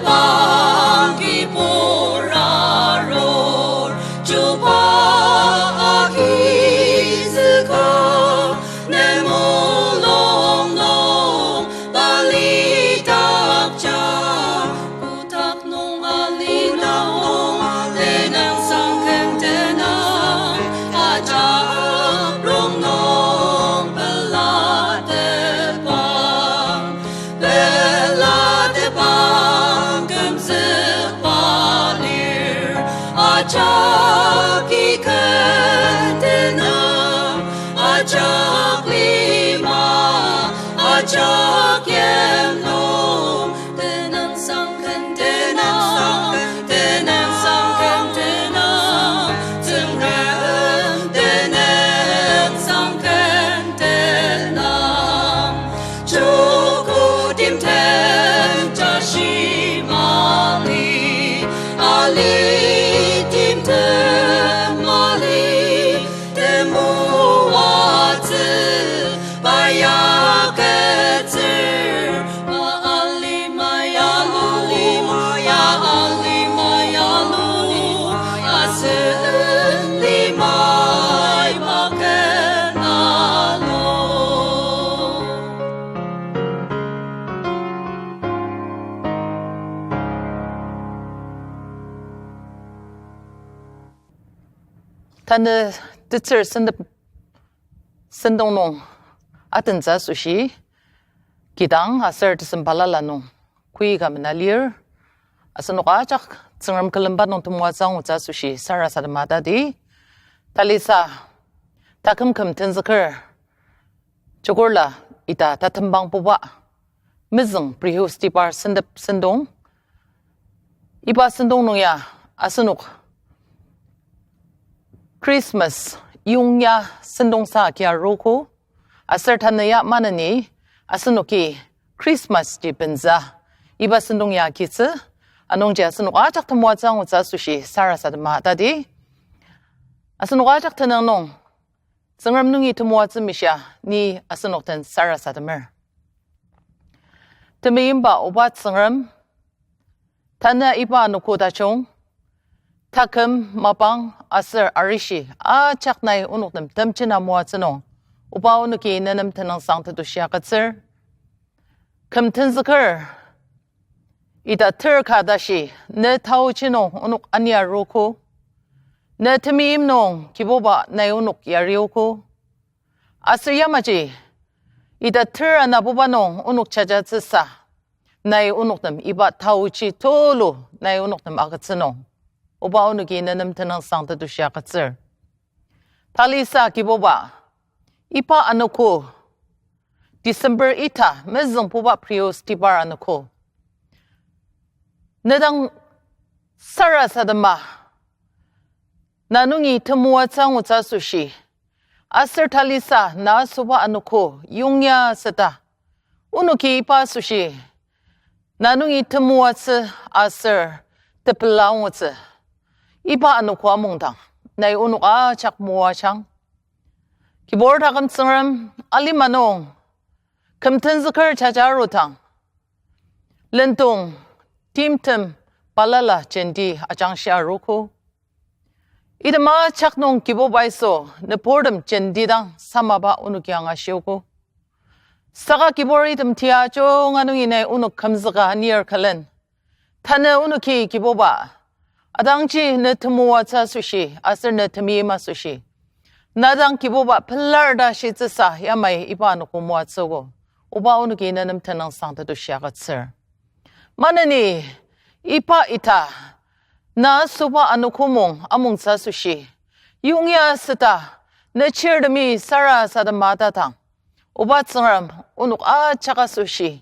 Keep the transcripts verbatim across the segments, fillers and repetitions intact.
Bangki puraror, chuba agizüka, ne mulung nung balitakja, kotak nung ali nung, tenüngsang ken tenang, ajak rongnung pelatepang. Pelatepang kümzükba lir, ajak iken tenang, ajak lima, ajak yimlung, tenüngsang ken tenang, tenüngsang ken tenang, Tsüngrem tenüngsang ken tenang. Joko timtem tashi mali, ali timtem mali, temoatsü baya ketsür, ma ali maya lu, ya ali maya lu, asen limai ma ken alu. Tanü tetsür sendep sentong nung atentsü asoshi, kidang aser tesem balala nung kui ka mena lir, asenok ajak Tsüngrem külemba nung temoatsü angutsü asoshi sarasadema tadi. Talisa, taküm küm tenzüker, Chukurla ita tatembang puba, mezüng Brihostibar sendep sentong. Iba sentong nung ya asenok Christmas yongya sentong sa kia arogo, aser tanü ya maneni asenoki Christmas ji benzü iba sentong ya agitsü, anungji asenok ajak temoatsü angutsü asoshi sarasadema tadi. Asenok ajak tenüng nung Tsüngrem nungi temoatsü mishia ni asenok den sarasademer. Temeimba Oba Tsüngrem, tanü iba anogo tajung, taküm, mapang aser arishi ajak nai onok nem temjena moatsü nung, Oba onoki nenem tenüngsang tetushi agütsür. Küm tenzüker, ita ter ka tashi, ne taochi nung onok ania arogo, ne temeim nung Kibuba nai onok yariogo. Aser yamaji, ita ter anabuba nung onok jajatsüsa, nai onok nem iba taochi tulu nai onok nem agütsü nung, Oba onoki nenem tenüngsang tetushi agütsür. Talisa Kibuba, iba anogo, December ita mezüngbuba Brihostibar anogo, ne dang sarasadema, na nungi temoatsü angutsü asoshi, aser talisa na asoba anogo yongya süta, onoki iba asoshi, na nungi temoatsü aser tepela angutsü, iba anogo amungdang, nai onok ajak moajang. Kibur taküm Tsüngrem, alima nung küm tenzüker jaja arudang, lendong timtem balala jenti ajangshi arogo. Item ajak nung Kibuba Yisu, nüburtem jenti dang samaba onoki angashiogo. Saka Kibur item tia junga nungi nai onok kümzüka anir külen, tanü onoki Kibuba, atangji ne temoatsü asoshi aser ne temeim asoshi, na dang Kibuba pelar ta shitsüsa yamai iba anogo moatsüogo. Oba onoki nenem tenüngsang tetushi agütsür. Maneni iba ita na asoba anogo mung amungtsü asoshi, yongya süta ne chirtemi sarasadema tatang, Oba Tsüngrem, onok ajak asoshi,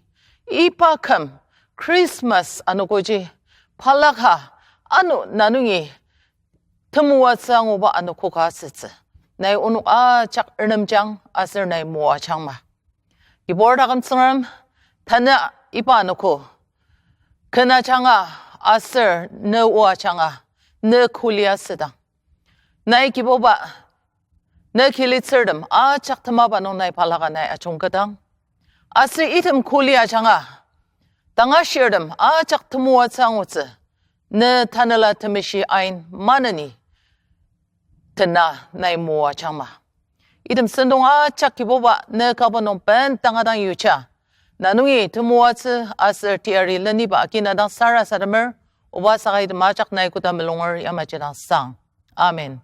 iba küm Christmas anogoji, balaka ano na nungi temoatsü anguba anogo ka asütsü, nai onok ajak renemjang aser nai moajangma. Kibur taküm Tsüngrem, tanü iba anogo ken ajanga aser ne o ajanga ne kuli asüdang, nai Kibuba, ne kilitsürtem ajak temaba nung nai balaka nai ajungketang. Aser item kuli ajanga Tanga shirtem ajak temoatsü angutsü, ne Tanela Temeshi ain maneni tena nai moajangma. Item sentong ajak Kibuba ne kübok nung bendang dang yuja. Na nungi temoatsü aser teyari leniba agi na dang sarasademer, oba saka item ajak nai koda mulunger yamaji dang sang. Amen.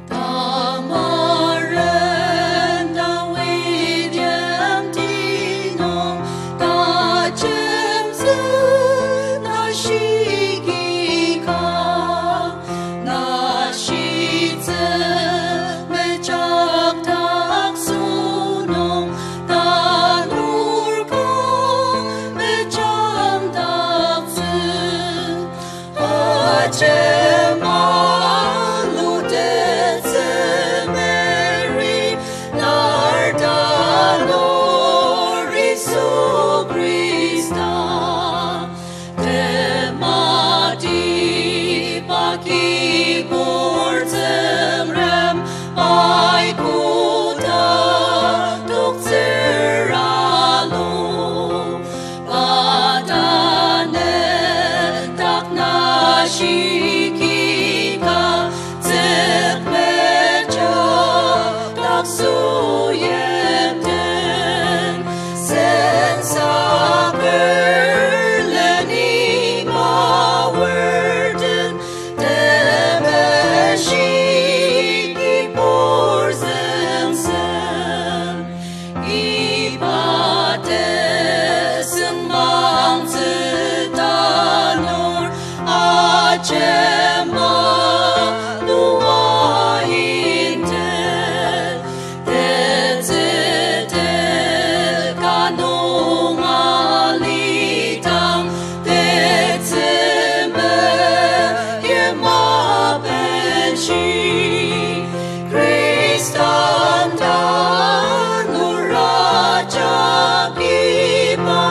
Tamaren Dawid yimti nung tajemtsü nashiki ka, nashitsü mejak taksu nung tanur ka mejang taktsü. Ajema lutettsü Mary, lar tanur Yisu Khrista. Tematiba Kibur Tsüngrem, pai koda toktsür alu. Pa tanü dak nashiki ka, tsük mejak taksu yimten, sensaker leni mawerten, temeshi Kibur züngsen. Iba tesüngmangtsü tanur ajema lua intet, tetsü teka nung alidang, tetsü meyima benshi. Khristan tanur ajak iba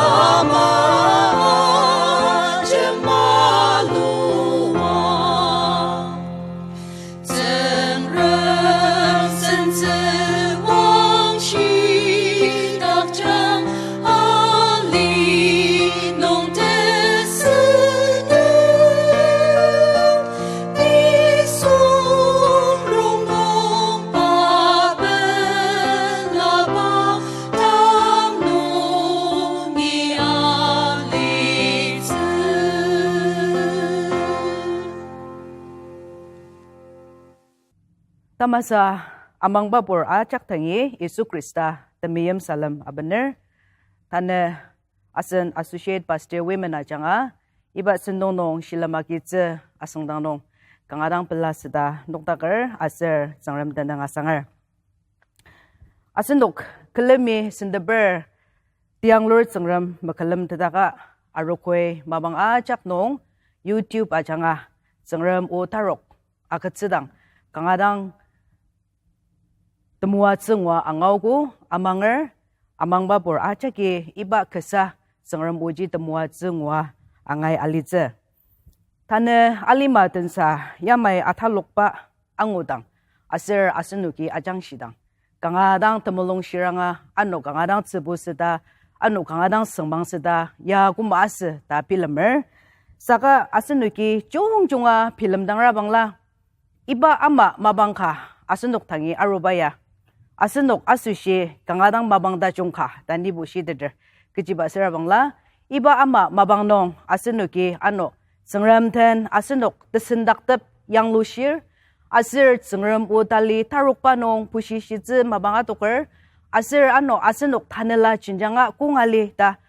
ama ajema lua. Tsüngrem sentsü wangshi dakjang ali nung tesünü. Nisung rongnung pa belaba tang nungi alitsü. Tamasa amangbabur ajak dangi Yisu Khrista temeim salem abener. Tanü asen Associate Pastor Women ajanga iba sentong nung shilem agitsü asüngdang nung kanga dang pela süda nokdaker aser Tsüngrem tenüng asanger. Asenok külemi senteper tianglur Tsüngrem mekülem tetaka arogoi mapang ajak nung YouTube ajanga Tsüngrem o tarok agütsüdang kanga dang temoatsü ngua angaogo amanger, amangbabur ajaki iba kasa Tsüngrem oji temoatsü ngua angai alitsü. Tanü alima tensa yamai atalokba angudang, aser asenoki ajangshidang, kanga dang temulung shiranga ano kanga dang tsübu süda, ano kanga dang süngmang süda, ya koma asü ta bilemer. Saka asenoki jungjunga bilemdangra bangla, iba ama mapang ka asenok dangi aruba ya, asenok asoshi kanga dang mapang tajung ka ta nibo shiteter. Kechiba süra bangla, iba ama mapang nung asenoki ano Tsüngrem den asenok tesendaktep yanglushir, aser Tsüngrem o tali tarokba nung bushishitsü mapang adoker, aser ano asenok tanela jenjanga kong ali ta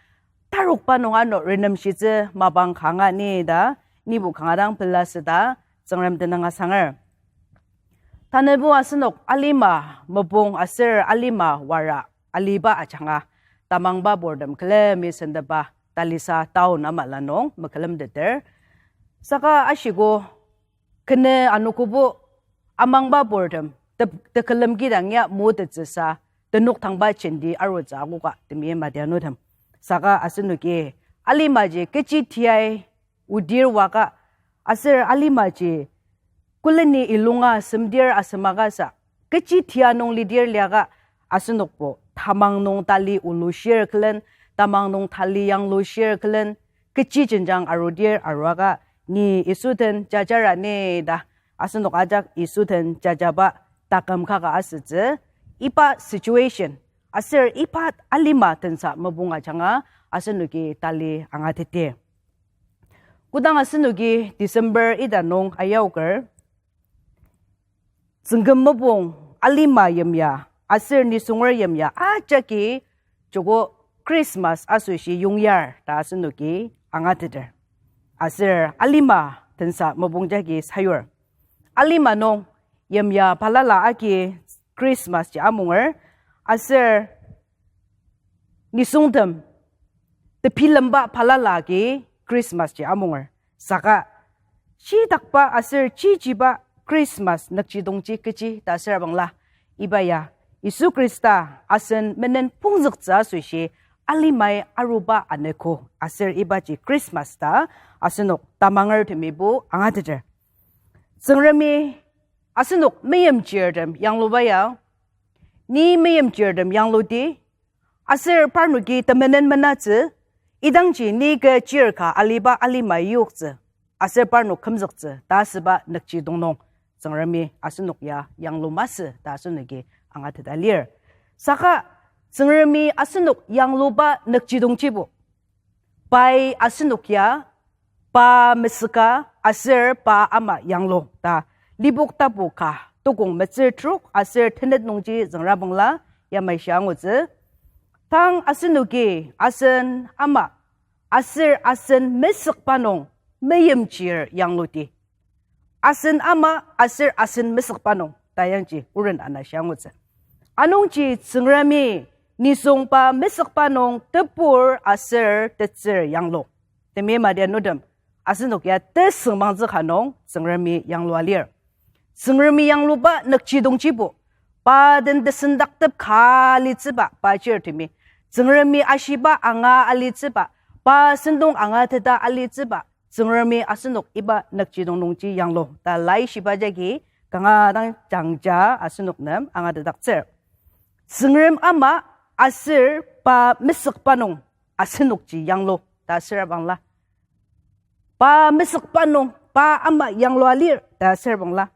tarokba nung ano renemshitsü mapang kanga ni ta nibo kanga dang pela süda Tsüngrem tenüng asanger. Tanübo asenok alima mopung aser alima wara aliba ajanga, tamangba purtem külemi sentepa talisa town ama la nung mekülemteter. Saka ashiko, kene anogobo amangba purtem te-, tekülem kidang ya motettsüsa tenok tangba jenti arutsü akoka temeim adianutem. Saka asenoki alimaji kechi tiai odir waka, aser alimaji Koleni ilunga semdir asemakasa, kechi tia nung lidir liaka, asenokbo tamang nung tali olushir külen, tamang nung tali yanglushir külen, kechi jenjang arudir aruaka, ni Yisu den jajara ni ta, asenok ajak Yisu den jajaba taküm kaka asütsü, iba situation, aser iba alima tensa mopung ajanga asenoki tali angateti. Kodang asenoki December ita nung ayaoker, tsüngküm mopung alima yimya, aser nisunger yimya ajaki joko Christmas asoshi yongyar ta asenoki angateter. Aser alima tensa mopung jagi sayur. Alima nung yimya balala agi Christmas ji amunger, aser nisungtem tebilemba balala agi Christmas ji amunger. Saka, shidakba aser chichiba Christmas nükjidongji kechi ta asür bangla, iba ya, Yisu Khrista asen menen pongzüktsü asoshi alimai aruba anogo aser ibaji Christmas ta asenok tamangertemibo angateter. Tsüngremi asenok meimchirtem yangluba ya, ni meimchirtem yangluti, aser parnoki temenen menatsü, idangji ni kü chir ka aliba alima yoktsü, aser parnok kümzüktsü ta asüba nükjidong nung, Tsüngremi asenok ya yanglu masü ta asenoki angateta lir. Saka Tsüngremi asenok yangluba nükjidongjibo, pai asenok ya pa mesüka aser pa ama yanglu ta Lipok tapu ka tukong metsür trok aser tenet nungji züngra bangla yamai shia angutsü. Tang asenoki asen ama aser asen mesükba nung meimchir yangluti. Asen ama aser asen mesükba nung ta yangji oren ana shia angutsü. Anungji Tsüngremi nisung pa mesükba nung tebur aser tetsür yanglu. Temeim adianutem, asenok ya tesüngmangtsü ka nung Tsüngremi yanglua lir. Tsüngremi yangluba nükjidongjibo, pa den tesendaktep ka alitsüba pa chirtemi, Tsüngremi ashiba anga alitsüba, pa sentong angateta alitsüba, Tsüngremi asenok iba nükjidong nungji yanglu ta laishiba jagi kanga dang jangja asenok nem angatetdaktsür. Tsüngrem ama aser pa mesükba nung asenokji yanglu ta asür bangla, pa mesükba nung pa ama yanglua lir ta asür bangla,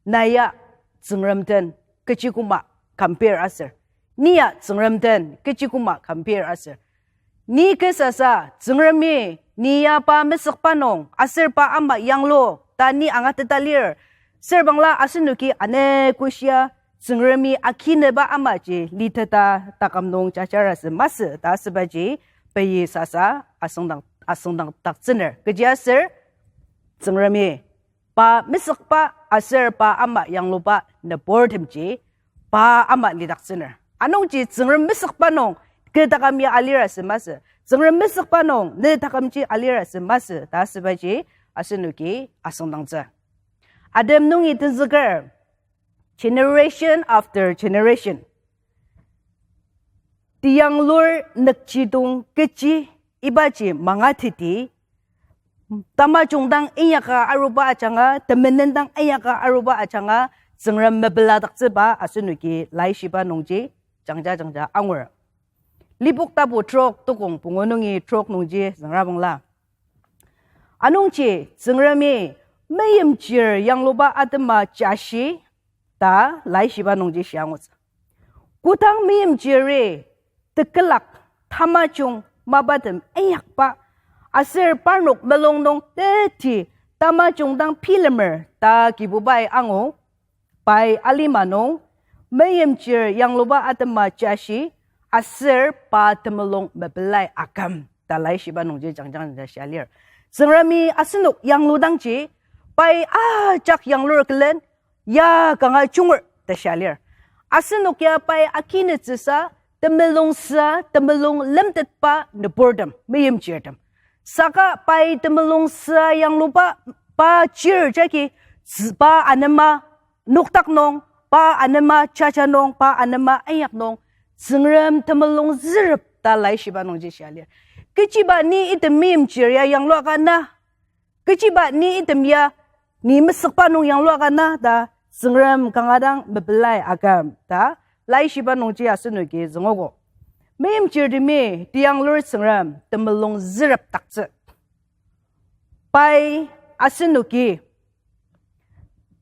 na ya Tsüngrem den kechi koma compare aser, ni ya Tsüngrem den kechi koma compare aser, ni kü sasa Tsüngremi ni ya pa mesükba nung aser pa ama yanglu ta ni angateta lir, sürbangla asenoki ane kushia Tsüngremi akineba amaji liteta taküm nung jajar asü masü ta asübaji pei sasa asüngdang, asüngdangdaktsüner. Kechiaser Tsüngremi pa mesükba aser pa ama yangluba nüburtemji pa ama lidaktsüner. Anungji Tsüngrem mesükba nung kü taküm ya alir asü masü, Tsüngrem mesükba nung ne takümji alir asü masü ta asübaji asenoki asüngdangtsü. Atem nungi tenzüker, generation after generation, teyanglur nükjidong kechi ibaji mangateti, tamajung dang inyaka aruba ajanga, temenen dang inyaka aruba ajanga, Tsüngrem mepeladaktsüba asenoki laishiba nungji jangja jangja angur. Lipok tapu trok tukong pungu nungi trok nungji züngra bangla, anungji Tsüngremi meimchir yangluba atema jashi ta laishiba nungji shia angutsü. Kodang meimchiri tekülak tamajung mapatem inyakba aser parnok mulung nung teti tamajung dang bilemer ta Kibubai angu, pai alima nung meimchir yangluba atema jashi aser pa temulung mepelai aküm ta laishiba nungji jangjang ja shia lir. Tsüngremi asenok yangludangji pai ajak yanglur külen ya kanga junger ta shia lir. Asenok ya pai akinütsüsa temulung sa, temulung lemtetba nüburtem, meimchirtem. Saka pai temulung sa yangluba pa chir jagi tzü-, pa anema nokdak nung, pa anema jaja nung, pa anema inyak nung, Tsüngrem temulung zürep ta laishiba nungji shia lir. Kechiba ni item meimchir ya yangluaka na? Kechiba ni item ya Ni mesükba nung yanglua ka na ta Tsüngrem kanga dang mepelai aküm ta laishiba nungji asenoki züngogo. Meimchirtemi teyanglur Tsüngrem temulung zürepdaktsü. Pai asenoki,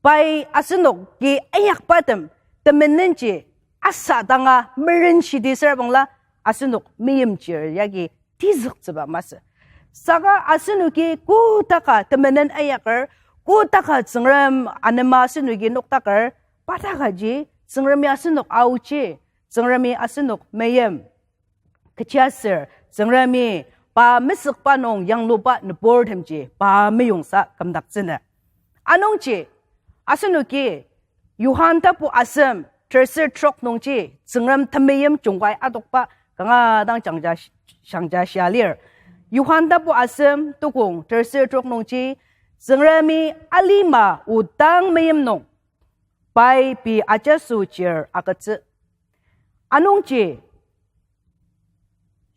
pai asenoki inyakbatem temenenji asa danga merenshidi süra bangla asenok meimchir yagi tizüktsüba masü. Saka asenoki kodaka temenen inyaker, kodaka Tsüngrem anema asenoki nokdaker, pa dakaji Tsüngremi asenok aochi, Tsüngremi asenok meim. Kechiaser Tsüngremi pa mesükba nung yangluba nüburtemji pa meyongsa kümdaktsünü. Anungji, asenoki Johan tapu asem terser trok nungji Tsüngrem temeim jungkai adokba kanga dang jangja, jangja shia lir. Johan tapu asem tukong terser trok nungji Tsüngremi alima odang meim nung pai pei ajaso chir agütsü. Anungji,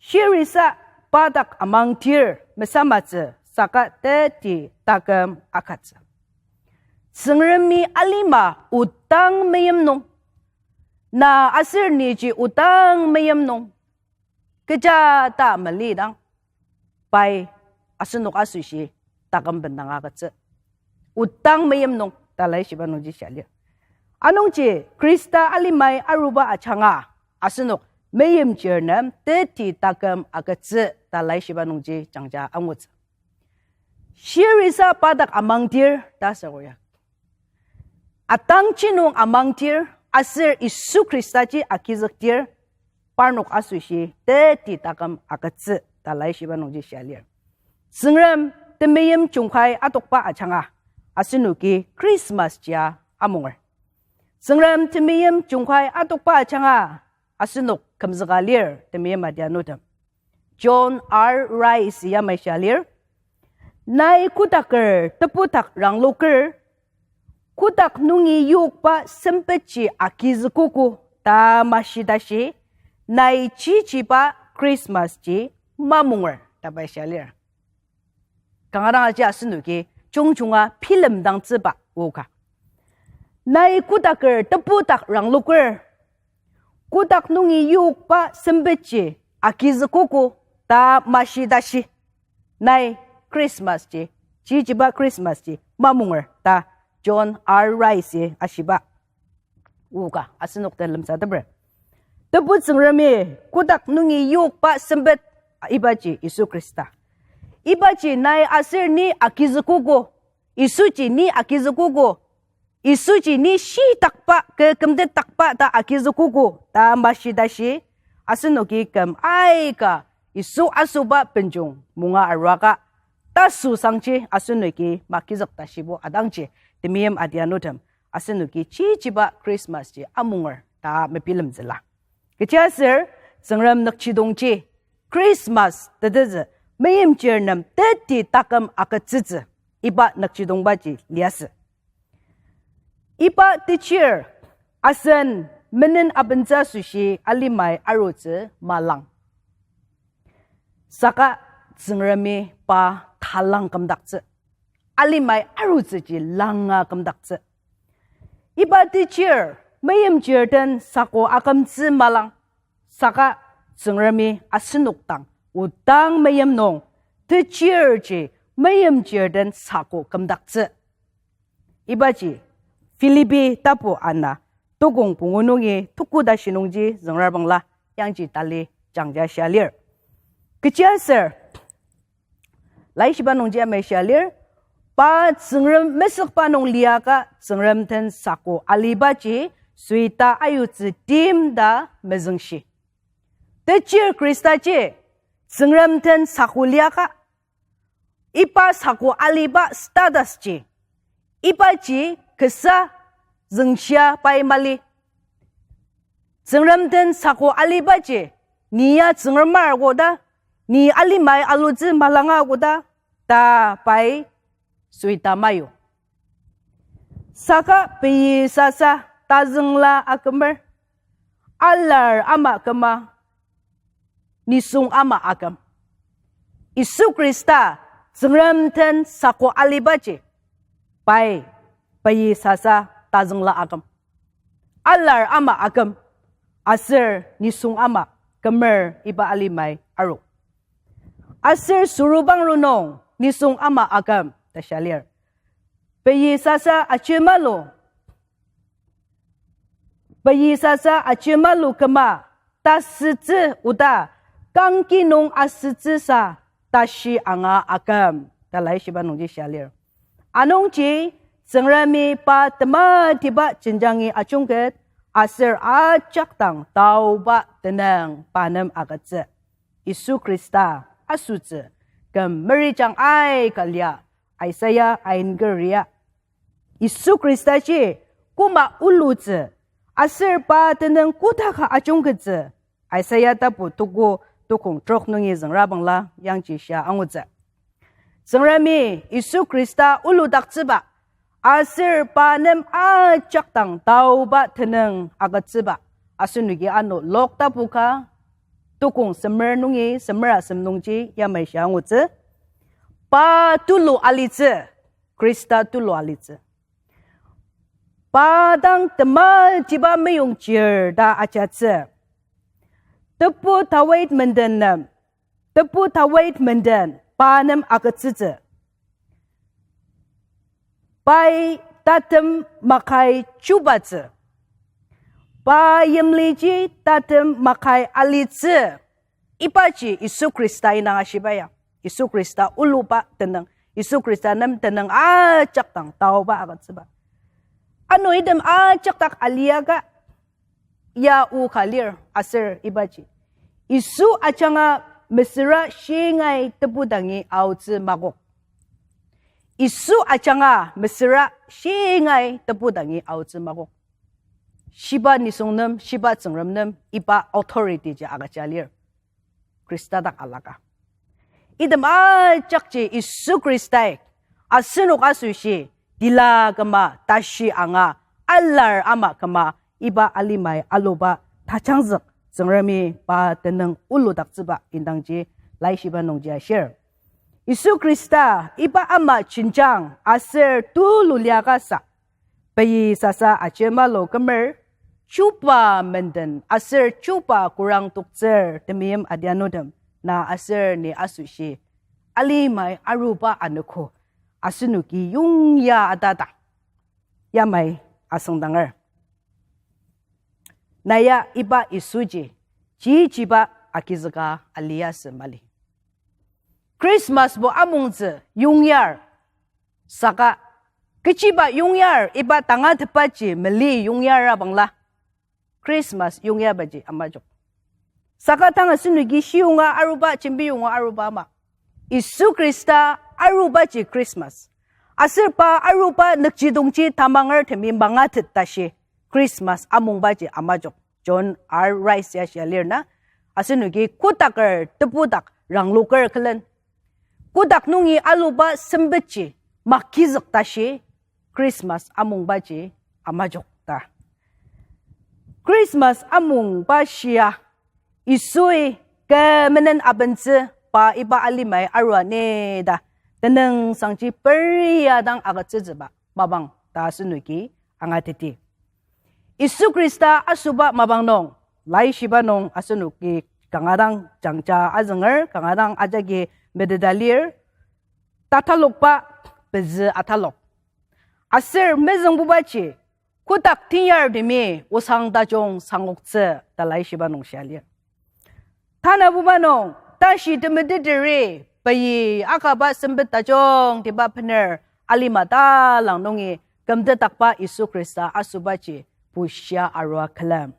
shirisa pa dak amangtir mesamatsü saka teti taküm agütsü. Tsüngremi alima odang meim nung, na aser niji odang meim nung, kecha ta melidang, pai asenok asoshi taküm bendang agütsü. Odang meim nung ta laishiba nungji shia lir. Anungji Khrista alimai aruba ajanga asenok meimchir nem teti taküm agütsü ta laishiba nungji jangja angutsü. Shirisa pa dak amangtir ta asür ya, atangji nung amangtir aser Yisu Khristaji agizüktir, parnok asoshi teti taküm agütsü ta laishiba nungji shia lir. Tsüngrem temeim jungkai adokba ajanga asenoki Christmas jia amunger. Tsüngrem temeim jungkai adokba ajanga asenok kümzüka lir temeim adianutem. John R. Rice yamai shia lir, nai kodaker tepudak rangloker, kodak nungi yokba sempetji agizükogo ta mashitashi, nai chichiba Christmas ji mamunger ta pai shia lir. Kanga dang aji asenoki jungjunga bilemdangtsüba oka. Nai kodaker tepudak rangloker, kodak nungi yokba sempetji agizükogo ta mashitashi, nai Christmas ji, chichiba Christmas ji mamunger ta John R. Rice-i ashiba oka asenok den lemsateper. Tebu Tsüngremi kodak nungi yokba sempet ibaji Yisu Khrista. Ibaji nai aser ni agizükogo, Yisuji ni agizükogo, Yisuji ni shitakba, kü kümtetdakba ta agizükogo ta mashitashi, asenoki küm aika Yisu asoba benjong munga aruaka, tasü sangji asenoki magizük tashibo adangji, temeim adianutem, asenoki chichiba Christmas ji amunger ta mebilemtsüla. Kechiaser Tsüngrem nükjidongji Christmas tetezü meimchir nem teti taküm agütsütsü iba nükjidongbaji liasü. Iba techir asen menen abentsü asoshi alimai arutsü malang. Saka Tsüngremi pa talang kümdaktsü, alimai arutsüji langa kümdaktsü. Iba techir meimchir den sako akümtsü malang, saka Tsüngremi asenok dang odang meim nung techirji meimchir den sako kümdaktsü. Ibaji Philippi tapu ana tukong pungu nungi tuku tashi nungji züngra bangla yangji tali jangja shia lir. Kechiaser Laishiba nungji amai shia lir, pa Tsüngrem mesükba nung liaka Tsüngrem den sako alibaji suita ayutsü tim ta mezüngshi. Techir Khristaji Tsüngrem den sako liaka, iba sako aliba status ji, ibaji kasa züngshia pai mali. Tsüngrem den sako alibaji, ni ya Tsüngrem mar koda, ni alimai alutsü malanga koda, ta pai suita mayu. Saka pei sasa tazüngla akümer, alar ama küma, nisung ama aküm. Yisu Khrista Tsüngrem den sako alibaji, pai, pei sasa tazüngla aküm, alar ama aküm, aser nisung ama kümer iba alimai aru. Aser surubang ru nung nisung ama aküm ta shia lir. Pei sasa ajemalu, pei sasa ajemalu küma tasütsü oda kangki nung asütsüsa tashi anga aküm ta laishiba nungji shia lir. Anungji Tsüngremi pa tematiba jenjangi ajungket aser ajak dang taoba tenüng pa nem agütsü. Yisu Khrista asütsü küm merijang aika lia, Isaiah ainkeria. Yisu Khristaji koma ulutsü, aser pa tenüng kodaka ajungkettsü, Isaiah tapu tuko tukong trok nungi züngrabangla yangji shia angutsü. Tsüngremi Yisu Khrista uludaktsüba, aser pa nem ajak dang taoba tenüng agütsüba, asenoki ano Lok tapu ka tukong semer nungi semer asem nungji yamai shia angutsü. Pa tulu alitsü, Khrista tulu alitsü. Pa dang tematiba meyongchir ta ajatsü. Tebu Dawid menden nem, Tebu Dawid menden pa nem agütsütsü. Pai tatem makai chubatsü. Pa yimliji tatem makai alitsü. Ibaji Yisu Khrista indang ashiba ya. Yisu Khrista uluba tenüng, Yisu Khrista nem tenüng ajak dang taoba agütsüba. Ano item ajak dak aliaka ya o ka lir aser ibaji, Yisu ajanga mesüra shingai tebu dangi aotsü makok. Yisu ajanga mesüra shingai tebu dangi aotsü makok. Shiba nisung nem, shiba Tsüngrem nem iba authority ji agüja lir. Khrista dak alaka. Item ajakji Yisu Khristai asenok asoshi tila küma, tashi anga, alar ama küma, iba alimai aluba tajangzük Tsüngremi pa tenüng uludaktsüba indangji laishiba nungji ashir. Yisu Khrista iba ama jenjang aser tulu liakasa, pei sasa ajemalu kümer, chuba menden aser chuba kurang toktsür temeim adianutem, na aser ni asoshi alimai aruba anogo asenoki yongya atata yamai asüngdanger. Na ya iba Yisuji chichiba agizüka aliasü mali. Christmasbo amongtsü yongyar, saka kechiba yongyar iba tangatetbaji mali yongyar abangla, Christmas yongyabaji amajok. Saka tanga asenoki shiyonga aruba, jembiyonga aruba ama, Yisu Khrista arubaji Christmas. Aser pa aruba nükjidongji tamangertemi mangatet tashi Christmas amongbaji amajok. John R. Rice ya shia lir na, asenoki kotaker tebudak rangloker külen, kotak nungi aluba sempetji magizük tashi Christmas amongbaji amajok ta. Christmas amongba shia Yisui kü menen abentsü pa iba alimai arua ni ta tenüngsangji peria dang agütsütsüba mapang ta asenoki angateti. Yisu Khrista asoba mapang nung, laishiba nung asenoki kanga dang jangja azünger, kanga dang ajagi meteta lir, tatalokba pezü atalok. Aser mezüngbubaji, kotak tenyartemi osang tajung sangoktsü ta laishiba nung shia lir. Tanabuba nung, tashi temeteteri, pei akaba sempet tajungtiba bener alima talang nungi kümtetakba Yisu Khrista asobaji bushia arua külem.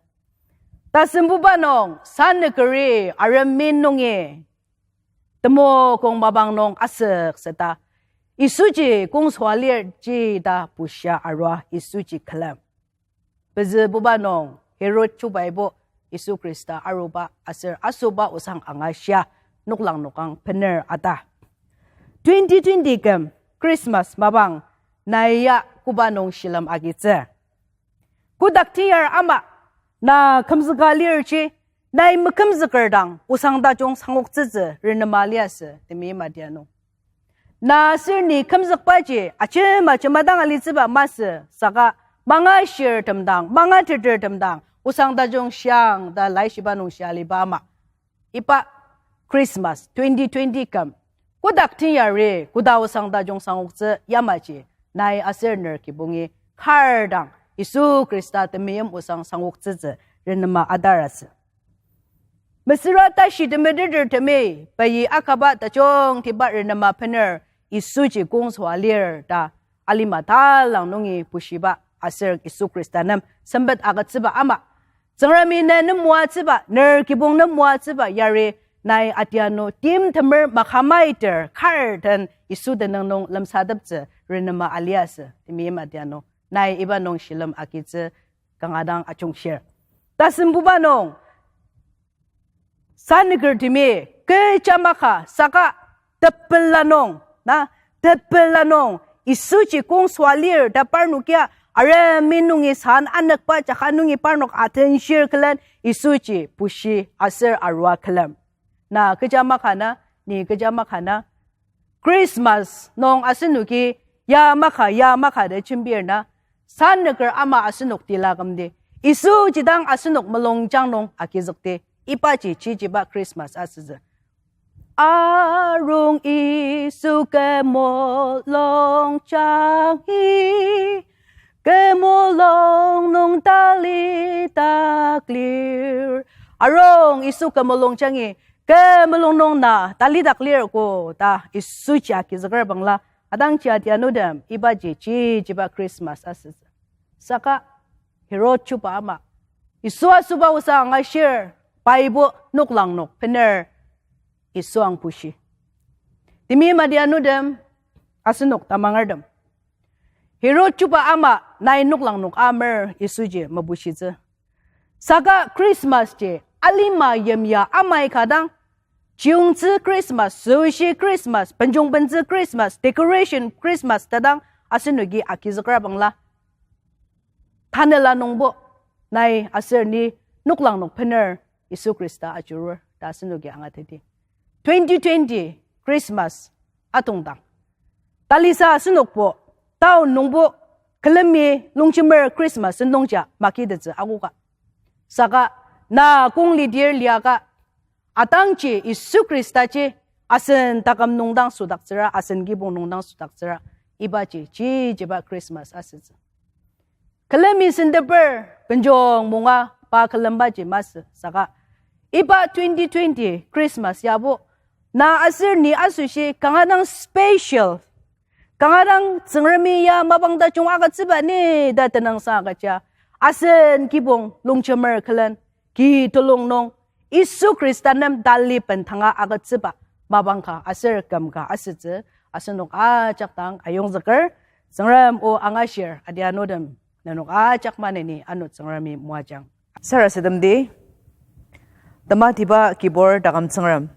Tasembuba nung, sanükeri aremin nungi temokong mapang nung asükseta, Yisuji kongsua lirji ta bushia arua Yisuji külem. Pezübuba nung, Herod chubaibo Yisu Khrista aruba aser asoba osang angashia noklang nokang bener ata. Twenty twenty küm Christmas mapang nai ya koba nung shilem agitsü? Kodak teyar ama na kümzüka lirji, nai mekümzüker dang osang tajung sangoktsütsü renema liasü temeim adia nung. Na aser ni kümzükbaji ajema ajema dang alitsüba masü, saka mangashirtem dang, mangatetertem dang osang tajung shiang ta laishiba nung shia aliba ama. Iba Christmas twenty twenty küm kotak teyari koda osang tajung sangoktsü yamaji nai aser ner kibongi kar dang Yisu Khrista temeim osang sangoktsütsü renema atar asü. Mesüra tashi temetetertemi pei akaba tajungtiba renema bener Yisuji kongsua lir ta alima talang nungi bushiba aser Yisu Khrista nem sempet agütsüba ama, Tsüngremi ne nem moatsüba, ner kibong nem moatsüba yari nai adianu timtemer makamaiter kar den Yisu tenüng nung lemsateptsü renema aliasü, temeim adianu. Nai iba nung shilem agitsü kanga dang ajungshir. Tasembuba nung, sanükertemi kecha maka saka tepela nung, na, tepela nung Yisuji kongsua lir ta parnokia aremi nungi san anükba jaka nungi parnok atenshir külen Yisuji bushi aser arua külem. Na kecha maka na, ni kecha maka na, Christmas nung asenoki ya maka, ya maka ta jembir na, sanüker ama asenok tila kümdi, Yisuji dang asenok mulungjang nung agizükdi, ibaji chichiba Christmas asütsü. Arung Yisu kü mulungjangi, kü mulung nung talidak lir. Arung Yisu kü mulungjangi, kü mulung nung na talidak lir ko ta Yisuji agizüker bangla, adangji adianutem ibaji chichiba Christmas asütsü. Saka Herod chuba ama, Yisu asoba osa angashir, paibo noklang nok bener Yisu ang bushi. Temeim adianutem, asenok tamangertem, Herod chuba ama nai noklang nok amer Yisuji mebushitsü. Saka Christmas ji alima yimya amai ka dang, chiyungtsü Christmas, süshi Christmas, benjong bentsü Christmas, decoration Christmas ta dang asenoki agizükra bangla, tanela nungbo nai aser ni noklang nok bener Yisu Khrista ajurur ta asenoki angateti. Twenty twenty Christmas atongdang, talisa asenokbo town nungbo külemi longjemer Christmas nungja makitettsü akoka. Saka na kong lidir liaka, atangji Yisu Khristaji asen taküm nungdang südaktsüra, asen kibong nungdang südaktsüra, ibaji chichiba Christmas asütsü. Külemi senteper benjong munga pa külembaji masü saka, iba twenty twenty Christmas yabo na aser ni asoshi kanga dang special, kanga dang Tsüngremi ya mapang tajung agütsüba ni ta tenüngsang agüja, asen kibong longjemer külen ki telung nung Yisu Khrista nem tali bendanga agütsüba mapang ka aser küm ka asütsü asenok ajak dang ayongzüker. Tsüngrem o angashir adianutem, nenok ajak maneni ano Tsüngremi moajang. Sarasademdi, tematiba kibur taküm Tsüngrem,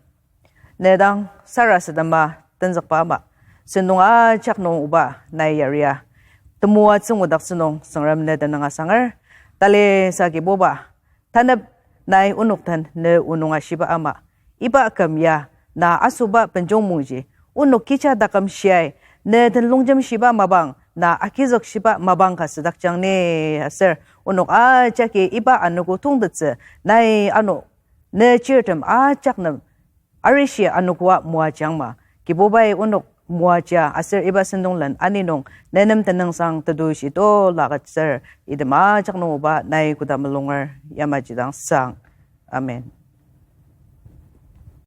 ne dang sarasadema tenzükba ama, sentong ajak nung oba nai yaria temoatsü ngudaktsü nung Tsüngrem ne tenüng asanger. Talisa Kibuba, tanep nai onok den ne o nung ashiba ama, iba küm ya na asoba benjong mungji onok kecha taküm shiai ne den longjem shiba mapang, na agizük shiba mapang ka südakjang ni aser onok ajaki iba anogo tongtettsü nai ano ne chirtem ajak nem arishi anogoa moajangma. Kibubai onok moaja aser iba sentonglen ani nung ne nem tenüngsang tetushi tula agütsür, item ajak nung oba nai koda mulunger yamaji dang sang. Amen.